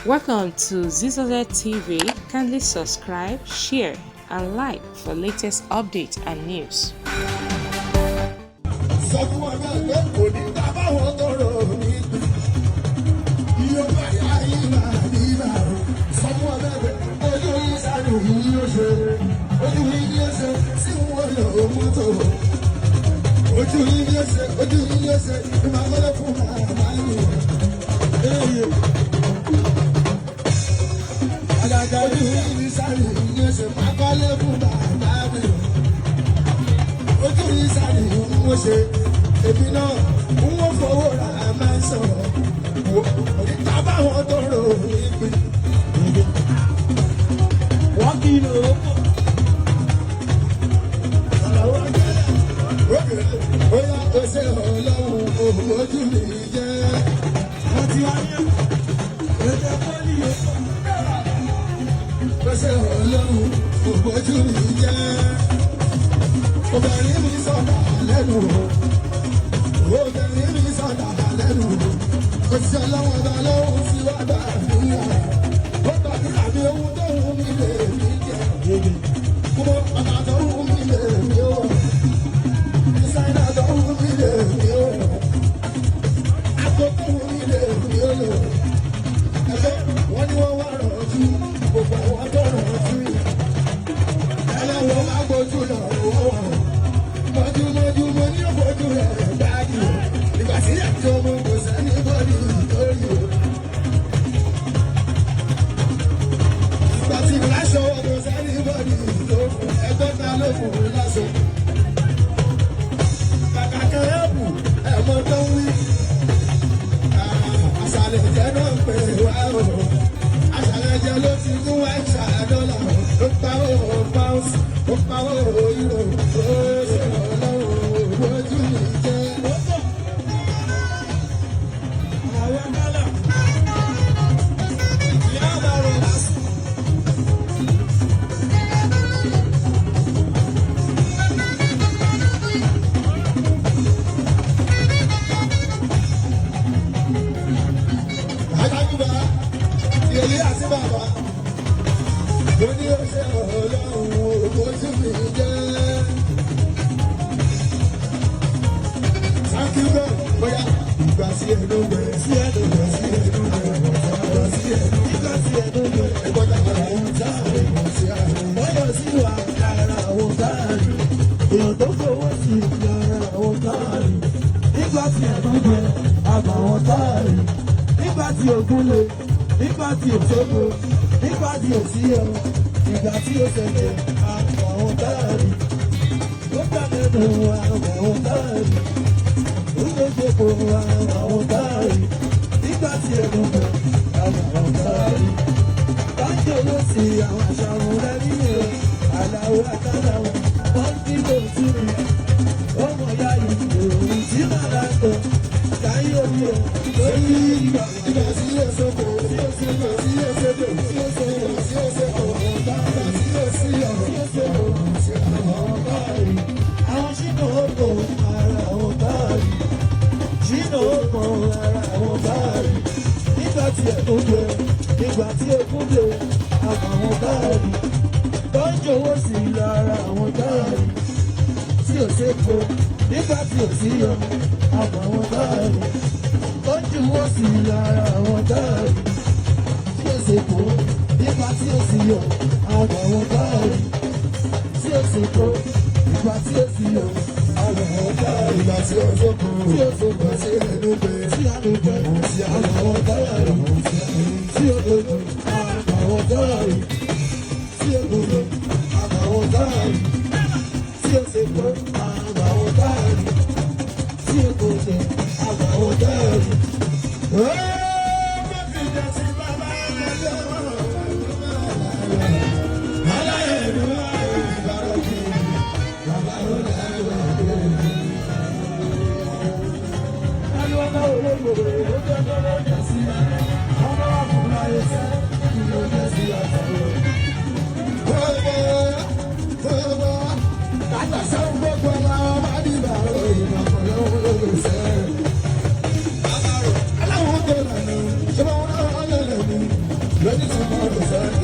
Welcome to Zizoze TV. Kindly subscribe, share, and like for latest updates and news. Sọ fún wọn náà pé kò ní dá báwọn tọrọ mi yóò bá yá ibà ibà o. Sọ fún wọn náà pé ojú yìí sáré yìí yóò ṣe, ojú yìí yóò ṣe sí wọn lò mọ́tò, ojú yìí yóò ṣe, ojú yìí yóò ṣe ìmọ̀kọ́lẹ̀ fún màmá mi. Àgàgà ojú yìí sáré yìí yóò ṣe mákọ́lẹ̀ fún màmá mi, ojú yìí sáré ń wọ́n ṣe, èmi náà ń wọ́n fowó ra máa ń sọ̀rọ̀ oníta báwọn tó rò ìpín. Wọ́n kí ló pọ̀. Ó yá, ó ṣe Ọlọ́run òun ojú mi jẹ́. Wọ́n ti wá ní èdè pọ́lì ó pọ̀. Ó ṣe Ọlọ́run òun ojú mi jẹ́. Obìnrin mi sọ̀dà lẹ́nu, obìnrin mi sọ̀dà lẹ́nu. Òṣìṣẹ́ Ọlọ́run ọba lọ́hùn sí wá gbàdúrà. Ó gbàdúrà mi, ohun tó wù mí lè mí jẹ. Kúmọ̀ bàtà tó wù mí lè mí ó. Designer tó wù mí lè mí ó. Ago tó wù mí lè mí ó lò. Ẹgbẹ́ wọ́n ní wọ́n wá rọ̀jú, gbogbo àwọn tó rọ̀jú. Ẹlẹ́wọ̀n má gbójú lọ wọ́wọ́. Mọ́jú mo ní òfojú rẹ̀ dájú. Ìgbà tí àjọ mo kò sẹ́ni bọ́ọ̀lù lórí o. Ìgbà tí ìlàṣọ kò sẹ́ni bọ́ọ̀lù tó fún ẹgbẹ́ ta ló fún un láṣọ. Kàkà kẹ́rẹ́bù ẹ̀mọ́ tó ń wí. Àṣàlẹ̀ jẹ́ náà ń pè wá o. Àṣàlẹ̀ jẹ́ ló ti mú ẹ̀ṣà dọ́là. Ó pawó pounds, ó pawó euro. Ó ṣe Ọlọ́run ojú mi jẹ́. Ó pọ̀. Àwọn kálá. Ìyá àbárò lásán. Adágúnbá, ìyẹlé àti bàbá. Mo ní ó ṣe Ọlọ́run ojú mi jẹ́. Thank you God, bóyá ìgbà sí ẹnu gbẹ, sí ẹnu gbẹ, sí ẹnu gbẹ, ìgbà sí ẹnu, Nígbà tí ẹnu gbẹ, ẹgbọ́n dára ohun tá a lè mọ̀ sí àárín. Wọ́n yọ sí wa lára àwọn káàdì. Èèyàn tó fowó sí lára àwọn káàdì. Nígbà tí ẹnu gbẹ, àgbà wọn káàdì. Nígbà tí ogun le, nígbà tí òṣogbo, nígbà tí òsí ọ, ìgbà tí ó ṣẹlẹ̀, àgbà wọn káàdì. Ó gbà lẹ́nu àgbà wọn káàdì. Ó lè ṣepò àgbà wọn káàdì. Nígbà tí ẹnu gbẹ, àgbà wọn káàdì. Bájọ́ ló sì àwọn àṣàrùn lẹ́rí o, àlàó àtàlàó, wọ́n kí ló sí mi. Ọmọ ìyá yìí, òun tí màá lọ, káyé omi o, lórí ìgbà. Ìgbà tí yóò sóko, ìgbà tí yóò sódò, ìgbà tí yóò sóko, ìgbà tí yóò sí ọ̀rọ̀, sí àwọn Báyìí, àwọn ṣìnà oko ara àwọn báyìí, ṣìnà oko ara àwọn báyìí. Nígbà tí ẹ̀kún dé, nígbà tí ẹ̀kún dé, àwọn báyìí. Tọ́jú owó sí lára àwọn báyìí. Tí ò sépo, nígbà tí ò sí yọ, àwọn báyìí. Tọ́jú owó sí lára àwọn báyìí. Tí ò sépo, nígbà tí ò sí yọ, àwọn báyìí. Tí ó sì kó, ìgbà tí ó sì yọ, àwọn ọ̀gá. Ìgbà tí yóò sóko, Tí ó sóko, ìgbà tí ẹnu gbẹ, tí a lè jẹ sí àwọn àwọn ọ̀gá rẹ̀, tí ó lójú àwọn ọ̀gá rẹ̀, tí ó lójú àwọn ọ̀gá rẹ̀, tí ó sì kó àwọn ọ̀gá rẹ̀, tí ó kò ṣe àwọn ọ̀gá rẹ̀. Ó má fi jẹ́ sí bàbá lọ́wọ́. Aláìlúwà ìbárọ̀kì, bàbá ó láyọ̀. Ariwo náà olóògbé ó jẹ́ kọ́lọ́ jà sí i. Lóní tí mo rò sọ́ọ́.